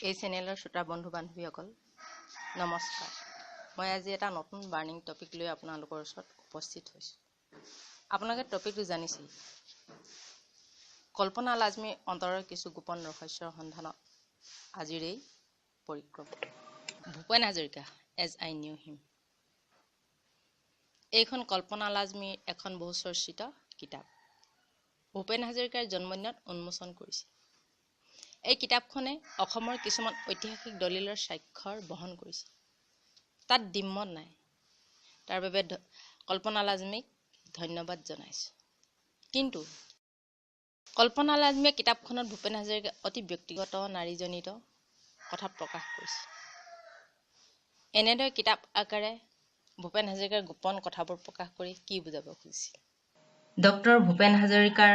এই চেনেলৰ শ্ৰোতা বন্ধু বান্ধৱীসকল, নমস্কাৰ। মই আজি এটা নতুন বাৰ্ণিং টপিক লৈ আপোনালোকৰ ওচৰত উপস্থিত হৈছোঁ। আপোনালোকে টপিকটো জানিছিল, কল্পনা লাজমীৰ অন্তৰৰ কিছু গোপন ৰহস্যৰ সন্ধানত আজিৰ এই পৰিক্ৰমা। Bhupen Hazarika as I knew him, এইখন কল্পনা লাজমীৰ এখন বহু চৰ্চিত কিতাপ। ভূপেন হাজৰিকাৰ জন্মদিনত উন্মোচন কৰিছিল। এই কিতাপখনে অসমৰ কিছুমান ঐতিহাসিক দলিলৰ স্বাক্ষৰ বহন কৰিছে, তাত দ্বিমত নাই। তাৰ বাবে কল্পনা লাজমীক ধন্যবাদ জনাইছোঁ। কিন্তু কল্পনা লাজমীয়ে কিতাপখনত ভূপেন হাজৰিকাৰ অতি ব্যক্তিগত নাৰীজনিত কথা প্ৰকাশ কৰিছে। এনেদৰে কিতাপ আকাৰে ভূপেন হাজৰিকাৰ গোপন কথাবোৰ প্ৰকাশ কৰি কি বুজাব খুজিছিল? ডক্টৰ ভূপেন হাজৰিকাৰ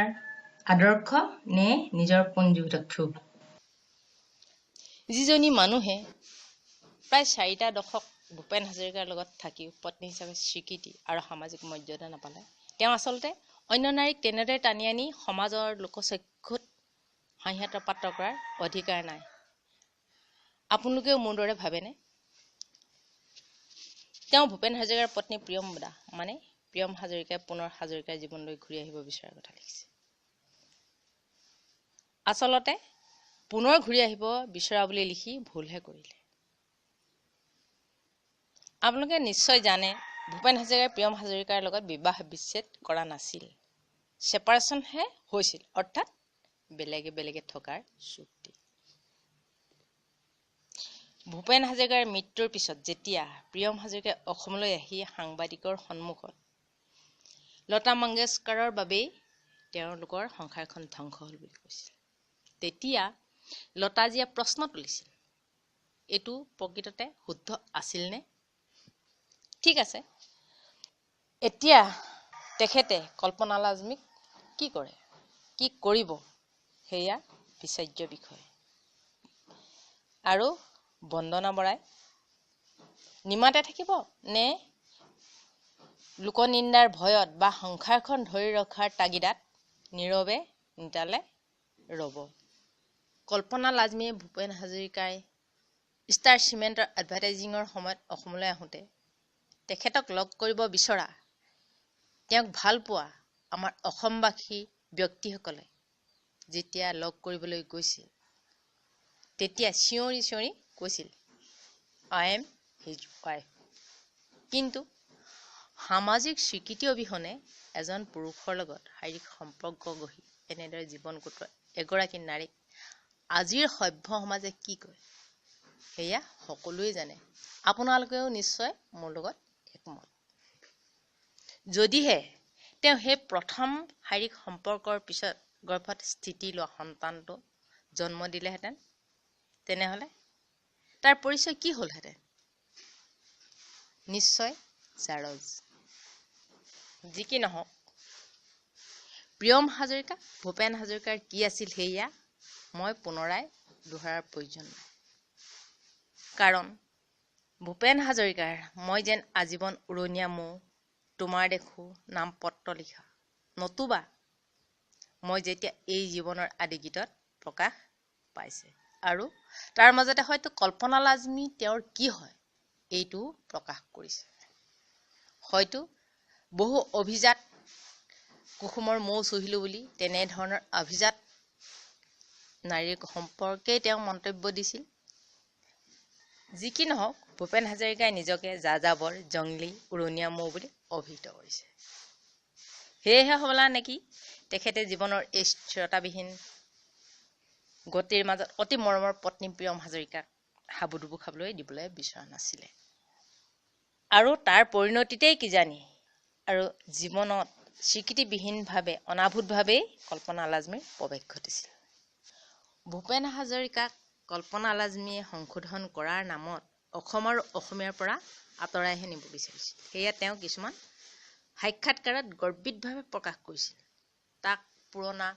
আদৰ্শ নে নিজৰ পুঞ্জীভূত ক্ষোভ? যিজনী মানুহে প্ৰায় 4টা দশক ভূপেন হাজৰিকাৰ লগত থাকিও পত্নী হিচাপে স্বীকৃতি আৰু সামাজিক মৰ্যাদা নাপালে, তেওঁ আচলতে অন্য নাৰীক তেনেদৰে টানি আনি সমাজৰ লোকচক্ষুত হাঁহিয়াতৰ পাত্ৰ কৰাৰ অধিকাৰ নাই। আপোনালোকেও মোৰ দৰে ভাবেনে? তেওঁ ভূপেন হাজৰিকাৰ পত্নী প্ৰিয়ম্বদা, মানে প্ৰিয়ম হাজৰিকাই পুনৰ হাজৰিকাৰ জীৱনলৈ ঘূৰি আহিব বিচৰাৰ কথা লিখিছে। আচলতে পুনৰ ঘূৰি আহিব বিচৰা বুলি লিখি ভুলহে কৰিলে। আপোনালোকে নিশ্চয় জানে, ভূপেন হাজৰিকাই প্ৰিয়ম হাজৰিকাৰ লগত বিবাহ বিচ্ছেদ কৰা নাছিল, ছেপাৰেশ্যনহে হৈছিল, অৰ্থাৎ বেলেগে বেলেগে থকাৰ চুক্তি। ভূপেন হাজৰিকাৰ মৃত্যুৰ পিছত যেতিয়া প্ৰিয়ম হাজৰিকাই অসমলৈ আহি সাংবাদিকৰ সন্মুখত লতা মংগেশকাৰৰ বাবেই তেওঁলোকৰ সংসাৰখন ধ্বংস হ'ল বুলি কৈছিল, তেতিয়া লতাজীয়ে প্ৰশ্ন তুলিছিল, এইটো প্ৰকৃততে শুদ্ধ আছিলনে? ঠিক আছে, এতিয়া তেখেতে কল্পনা লাজমীক কি কৰে, কি কৰিব, সেয়া বিচাৰ্য বিষয়। আৰু বন্দনা বৰাই নিমাতে থাকিব নে লোকনিন্দাৰ ভয়ত বা সংসাৰখন ধৰি ৰখাৰ তাগিদাত নীৰৱে নিতালে ৰ'ব? কল্পনা লাজমীয়ে ভূপেন হাজৰিকাই ষ্টাৰ চিমেণ্টৰ এডভাৰটাইজিঙৰ সময়ত অসমলৈ আহোঁতে তেখেতক লগ কৰিব বিচৰা, তেওঁক ভাল পোৱা আমাৰ অসমবাসী ব্যক্তিসকলে যেতিয়া লগ কৰিবলৈ গৈছিল, তেতিয়া চিঞৰি চিঞৰি কৈছিল, I am his wife. কিন্তু সামাজিক স্বীকৃতি অবিহনে এজন পুৰুষৰ লগত শাৰীৰিক সম্পৰ্ক গঢ়ি এনেদৰে জীৱন কটোৱা এগৰাকী নাৰীক আজিৰ সভ্য সমাজে কি কয়, সেয়া সকলোৱে জানে। আপোনালোকেও নিশ্চয় মোৰ লগত একমত। যদিহে তেওঁ সেই প্ৰথম শাৰীৰিক সম্পৰ্কৰ পিছত গৰ্ভত স্থিতি লোৱা সন্তানটো জন্ম দিলেহেঁতেন, তেনেহ'লে তাৰ পৰিচয় কি হ'লহেঁতেন? নিশ্চয় জাৰজ। যি কি নহওক, প্ৰিয়ম হাজৰিকা ভূপেন হাজৰিকাৰ কি আছিল সেয়া মই পুনৰাই দোহৰাৰ প্ৰয়োজন নাই। কাৰণ ভূপেন হাজৰিকাৰ মই যেন আজীৱন উৰণীয়া মৌ, তোমাৰ দেখো নাম পত্ৰ লিখা, নতুবা মই যেতিয়া এই জীৱনৰ আদি গীতত প্ৰকাশ পাইছে। আৰু তাৰ মাজতে হয়তো কল্পনা লাজমী তেওঁৰ কি হয় এইটোও প্ৰকাশ কৰিছে। হয়তো বহু অভিজাত কুসুমৰ মৌ চুহিলোঁ বুলি তেনেধৰণৰ অভিজাত নাৰীৰ সম্পৰ্কেই তেওঁ মন্তব্য দিছিল। যি কি নহওক, ভূপেন হাজৰিকাই নিজকে যাযাবৰ, জংলী, উৰণীয়া মৌ বুলি অভিহিত কৰিছে। সেয়েহে হ'বলা নেকি তেখেতে জীৱনৰ এই স্থিৰতাবিহীন গতিৰ মাজত অতি মৰমৰ পত্নী প্ৰিয়ম হাজৰিকাক হাবুডুবু খাবলৈ দিবলৈ বিচৰা নাছিলে। আৰু তাৰ পৰিণতিতেই কিজানি আৰু জীৱনত স্বীকৃতিবিহীনভাৱে, অনাভূতভাৱেই কল্পনা লাজমীৰ প্ৰৱেশ ঘটিছিল। ভূপেন হাজৰিকাক কল্পনা লাজমীয়ে সংশোধন কৰাৰ নামত অসম আৰু অসমীয়াৰ পৰা আঁতৰাইহে নিব বিচাৰিছিল। সেয়া তেওঁ কিছুমান সাক্ষাৎকাৰত গৰ্বিতভাৱে প্ৰকাশ কৰিছিল। তাক পুৰণা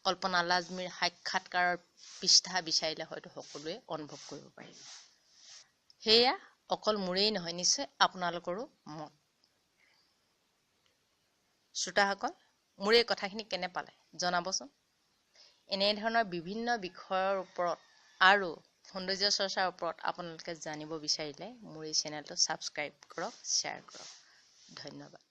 কল্পনা লাজমীৰ সাক্ষাৎকাৰৰ পৃষ্ঠা বিচাৰিলে হয়তো সকলোৱে অনুভৱ কৰিব পাৰিব। সেয়া অকল মোৰেই নহয়, নিশ্চয় আপোনালোকৰো মত। শ্ৰোতাসকল, মোৰ এই কথাখিনি কেনে পালে জনাবচোন। এনেধৰণৰ বিভিন্ন বিষয়ৰ ওপৰত আৰু সৌন্দৰ্য চৰ্চাৰ ওপৰত আপোনালোকে জানিব বিচাৰিলে মোৰ এই চেনেলটো ছাবস্ক্ৰাইব কৰক, শ্বেয়াৰ কৰক। ধন্যবাদ।